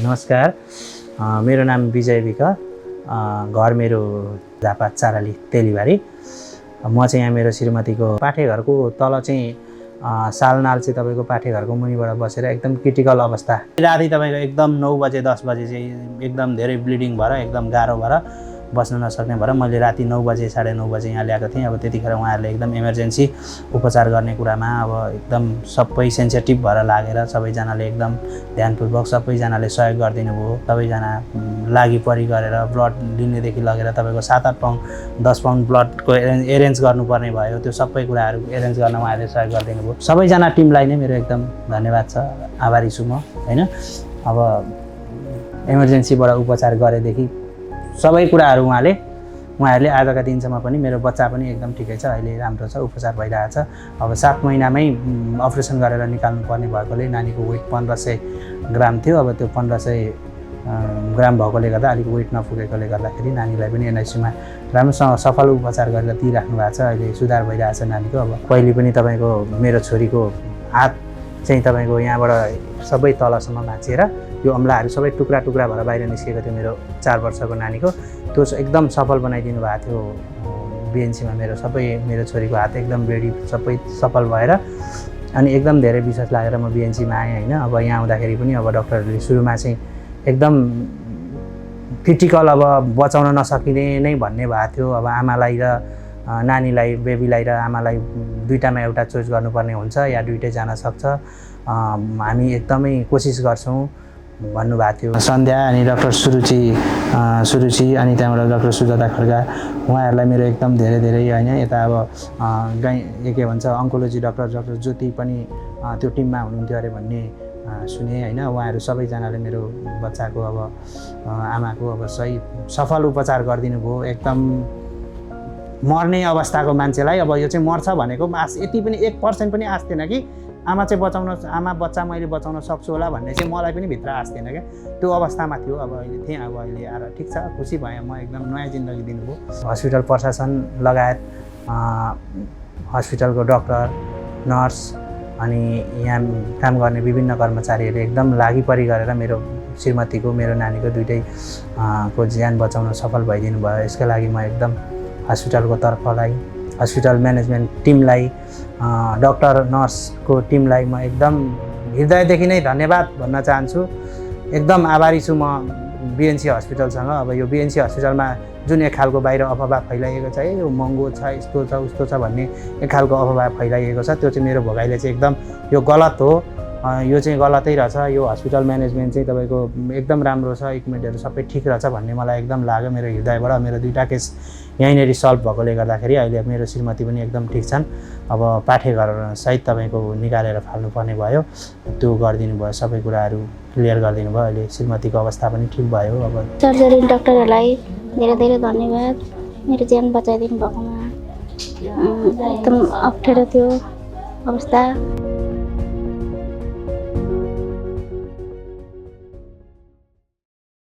नमस्कार, मेरो नाम विजय विक, घर मेरो झापा चाराली तेलीबारी। म चाहिँ यहाँ मेरो श्रीमतीको पाठेघरको तल चाहिँ सालनाल चाहिँ तपाईँको पाठेघरको मुनिबाट बसेर एकदम क्रिटिकल अवस्था, राति तपाईँको एकदम 9 बजे 10 बजे चाहिँ एकदम धेरै ब्लिडिङ भएर एकदम गाह्रो भएर बस्न नसक्ने भएर मैले राति 9 बजे 9:30 बजे यहाँ ल्याएको थिएँ। अब त्यतिखेर उहाँहरूले एकदम इमर्जेन्सी उपचार गर्ने कुरामा अब एकदम सबै सेन्सिटिभ भएर लागेर सबैजनाले एकदम ध्यानपूर्वक सबैजनाले सहयोग गरिदिनु भयो। सबैजना लागि परि गरेर ब्लड लिनेदेखि लगेर तपाईँको 7-8 पाउन्ड 10 पाउन्ड ब्लडको एरेन्ज गर्नुपर्ने भयो। त्यो सबै कुराहरू एरेन्ज गर्न उहाँहरूले सहयोग गरिदिनु भयो। सबैजना टिमलाई नै मेरो एकदम धन्यवाद छ, आभारी छु म हैन। अब इमर्जेन्सीबाट उपचार गरेदेखि सबै कुराहरू उहाँहरूले आजका दिनसम्म पनि मेरो बच्चा पनि एकदम ठिकै छ, अहिले राम्रो छ, उपचार भइरहेको छ। अब 7 महिनामै अपरेसन गरेर निकाल्नु पर्ने भएकोले नानीको वेट 1500 ग्राम थियो। अब त्यो 1500 ग्राम भएकोले गर्दा अलिक वेट नपुगेकोले गर्दाखेरि नानीलाई पनि एनआइसीमा राम्रोसँग सफल उपचार गरेर दिइराख्नु भएको छ। अहिले सुधार भइरहेको छ नानीको। अब पहिले पनि तपाईँको मेरो छोरीको हात चाहिँ तपाईँको यहाँबाट सबै तलसम्म भाँचिएर यो अम्लाहरू सबै टुक्रा टुक्रा भएर बाहिर निस्केको थियो मेरो 4 वर्षको नानीको। त्यो एकदम सफल बनाइदिनु भएको थियो बिएनसीमा। मेरो छोरीको हात एकदम रेडी सबै सफल भएर अनि एकदम धेरै विश्वास लागेर म बिएनसीमा आएँ हैन। अब यहाँ आउँदाखेरि पनि अब डाक्टरहरूले सुरुमा चाहिँ एकदम क्रिटिकल अब बचाउन नसकिने नै भन्ने भएको थियो। अब आमालाई र नानीलाई, बेबीलाई र आमालाई दुईटामा एउटा चोइस गर्नुपर्ने हुन्छ या दुईटै जान सक्छ, हामी एकदमै कोसिस गर्छौँ भन्नुभएको थियो। सन्ध्या अनि डाक्टर सुरुचि अनि त्यहाँबाट डाक्टर सुजाता खड्का, उहाँहरूलाई मेरो एकदम धेरै धेरै हैन। यता अब के भन्छ अन्कोलोजी डाक्टर ज्योति पनि त्यो टिममा हुनुहुन्थ्यो अरे भन्ने सुने हैन। उहाँहरू सबैजनाले मेरो बच्चाको अब आमाको अब सही सफल उपचार गरिदिनु भयो। एकदम मर्ने अवस्थाको मान्छेलाई अब यो चाहिँ मर्छ भनेको आश यति पनि 1% पनि आश थिएन कि आमा बच्चा मैले बचाउन सक्छु होला भन्ने चाहिँ मलाई पनि भित्र आश थिएन क्या। त्यो अवस्थामा थियो। अब अहिले थिएँ, अब अहिले आएर ठिक छ, खुसी भएँ म, एकदम नयाँ जिन्दगी दिनुभयो। हस्पिटल प्रशासन लगायत हस्पिटलको डाक्टर, नर्स अनि यहाँ काम गर्ने विभिन्न कर्मचारीहरूले एकदम लागिपरि गरेर मेरो श्रीमतीको, मेरो नानीको दुइटै को ज्यान बचाउन सफल भइदिनु भयो। यसका लागि म एकदम हस्पिटलको तर्फलाई, हस्पिटल म्यानेजमेन्ट टिमलाई, डाक्टर नर्सको टिमलाई म एकदम हृदयदेखि नै धन्यवाद भन्न चाहन्छु। एकदम आभारी छु म बिएनसी हस्पिटलसँग। अब यो बिएनसी हस्पिटलमा जुन एक खालको बाहिर अफवाह फैलाइएको छ, यो महँगो छ, यस्तो छ उस्तो छ भन्ने एक खालको अफवाह फैलाइएको छ, त्यो चाहिँ मेरो भगाइले चाहिँ एकदम यो गलत हो। यो चाहिँ गलतै रहेछ। यो हस्पिटल म्यानेजमेन्ट चाहिँ तपाईँको एकदम राम्रो छ, इक्विपमेन्टहरू सबै ठिक रहेछ भन्ने मलाई एकदम लाग्यो मेरो हृदयबाट। मेरो दुईटा केस यहीँनिर सल्भ भएकोले गर्दाखेरि अहिले मेरो श्रीमती पनि एकदम ठिक छन्। अब पाठेघर सहित तपाईँको निकालेर फाल्नुपर्ने भयो, त्यो गरिदिनु भयो, सबै कुराहरू क्लियर गरिदिनु भयो। अहिले श्रीमतीको अवस्था पनि ठिक भयो। अब सर्जरी डाक्टरहरूलाई धेरै धेरै धन्यवाद, मेरो ज्यान बचाइदिनु भएकोमा। एकदम अप्ठ्यारो थियो अवस्था।